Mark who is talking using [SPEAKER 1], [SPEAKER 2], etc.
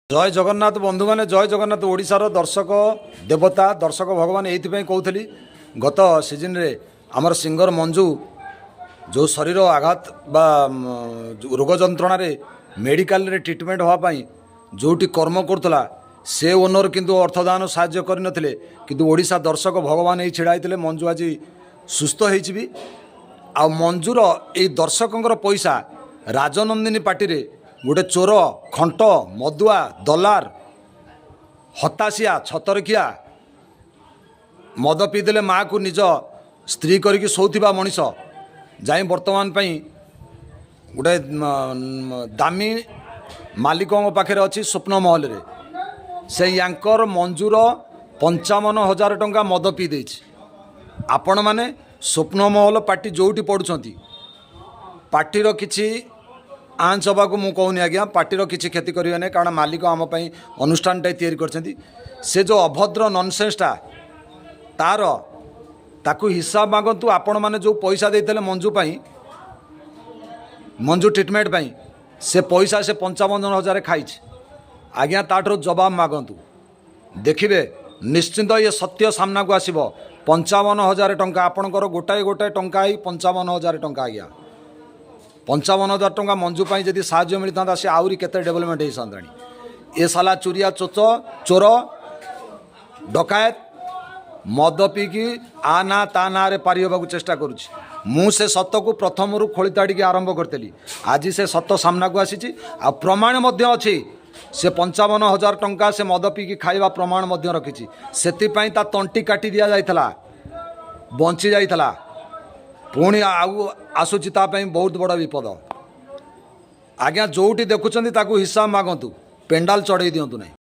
[SPEAKER 1] ଜୟ ଜଗନ୍ନାଥ ବନ୍ଧୁମାନେ, ଜୟ ଜଗନ୍ନାଥ। ଓଡ଼ିଶାର ଦର୍ଶକ ଦେବତା, ଦର୍ଶକ ଭଗବାନ। ଏଇଥିପାଇଁ କହୁଥିଲି, ଗତ ସିଜନରେ ଆମର ସିଙ୍ଗର ମଞ୍ଜୁ ଯେଉଁ ଶରୀର ଆଘାତ ବା ଯୋଉ ରୋଗ ଯନ୍ତ୍ରଣାରେ ମେଡ଼ିକାଲରେ ଟ୍ରିଟମେଣ୍ଟ ହେବା ପାଇଁ ଯେଉଁଠି କର୍ମ କରୁଥିଲା, ସେ ଓନର କିନ୍ତୁ ଅର୍ଥଦାନ ସାହାଯ୍ୟ କରିନଥିଲେ। କିନ୍ତୁ ଓଡ଼ିଶା ଦର୍ଶକ ଭଗବାନ ଏଇ ଛିଡ଼ା ହେଇଥିଲେ। ମଞ୍ଜୁ ଆଜି ସୁସ୍ଥ ହେଇଛି ବି। ଆଉ ମଞ୍ଜୁର ଏଇ ଦର୍ଶକଙ୍କର ପଇସା ରାଜନନ୍ଦିନୀ ପାର୍ଟିରେ ଗୋଟେ ଚୋର, ଖଣ୍ଟ, ମଦୁଆ, ଦଲାର, ହତାଶିଆ, ଛତରଖିଆ, ମଦ ପିଇଦେଲେ ମାଆକୁ ନିଜ ସ୍ତ୍ରୀ କରିକି ଶୋଉଥିବା ମଣିଷ ଯାଇ ବର୍ତ୍ତମାନ ପାଇଁ ଗୋଟେ ଦାମୀ ମାଲିକଙ୍କ ପାଖରେ ଅଛି ସ୍ୱପ୍ନ ମହଲରେ। ସେ ୟାଙ୍କର ମଞ୍ଜୁର 55,000 ଟଙ୍କା ମଦ ପିଇ ଦେଇଛି। ଆପଣମାନେ ସ୍ୱପ୍ନ ମହଲ ପାର୍ଟି ଯେଉଁଠି ପଢ଼ୁଛନ୍ତି, ପାର୍ଟିର କିଛି ଆଞ୍ଚ ହେବାକୁ ମୁଁ କହୁନି ଆଜ୍ଞା। ପାର୍ଟିର କିଛି କ୍ଷତି କରିବେ ନାହିଁ, କାରଣ ମାଲିକ ଆମ ପାଇଁ ଅନୁଷ୍ଠାନଟା ତିଆରି କରିଛନ୍ତି। ସେ ଯେଉଁ ଅଭଦ୍ର ନନସେନ୍ସଟା ତାର, ତାକୁ ହିସାବ ମାଗନ୍ତୁ। ଆପଣମାନେ ଯେଉଁ ପଇସା ଦେଇଥିଲେ ମଞ୍ଜୁ ପାଇଁ, ମଞ୍ଜୁ ଟ୍ରିଟମେଣ୍ଟ ପାଇଁ, ସେ ପଇସା ସେ 55,000 ଖାଇଛି ଆଜ୍ଞା। ତାଠାରୁ ଜବାବ ମାଗନ୍ତୁ। ଦେଖିବେ, ନିଶ୍ଚିନ୍ତ ଇଏ ସତ୍ୟ ସାମ୍ନାକୁ ଆସିବ। 55,000 ଟଙ୍କା, ଆପଣଙ୍କର ଗୋଟାଏ ଗୋଟାଏ ଟଙ୍କା ହେଇ 55,000 ଟଙ୍କା ଆଜ୍ଞା। 55,000 ଟଙ୍କା ମଞ୍ଜୁ ପାଇଁ ଯଦି ସାହାଯ୍ୟ ମିଳିଥାନ୍ତା, ସେ ଆହୁରି କେତେ ଡେଭଲପମେଣ୍ଟ ହେଇସାରନ୍ତାଣି। ଏ ସାଲା ଚୁରିଆ, ଚୋଚ, ଚୋର, ଡକାୟତ ମଦ ପିଇକି ଆ ନା ତା ନାଁରେ ପାରି ହେବାକୁ ଚେଷ୍ଟା କରୁଛି। ମୁଁ ସେ ସତକୁ ପ୍ରଥମରୁ ଖୋଳି ତାଡ଼ିକି ଆରମ୍ଭ କରିଥିଲି। ଆଜି ସେ ସତ ସାମ୍ନାକୁ ଆସିଛି ଆଉ ପ୍ରମାଣ ମଧ୍ୟ ଅଛି। ସେ 55,000 ଟଙ୍କା ସେ ମଦ ପିଇକି ଖାଇବା ପ୍ରମାଣ ମଧ୍ୟ ରଖିଛି। ସେଥିପାଇଁ ତା ତଣ୍ଟି କାଟି ଦିଆଯାଇଥିଲା, ବଞ୍ଚି ଯାଇଥିଲା। ପୁଣି ଆଉ ଆସୁଛି ତା ପାଇଁ ବହୁତ ବଡ଼ ବିପଦ ଆଜ୍ଞା। ଯେଉଁଠି ଦେଖୁଛନ୍ତି, ତାକୁ ହିସାବ ମାଗନ୍ତୁ। ପେଣ୍ଡାଲ ଚଢ଼େଇ ଦିଅନ୍ତୁ ନାହିଁ।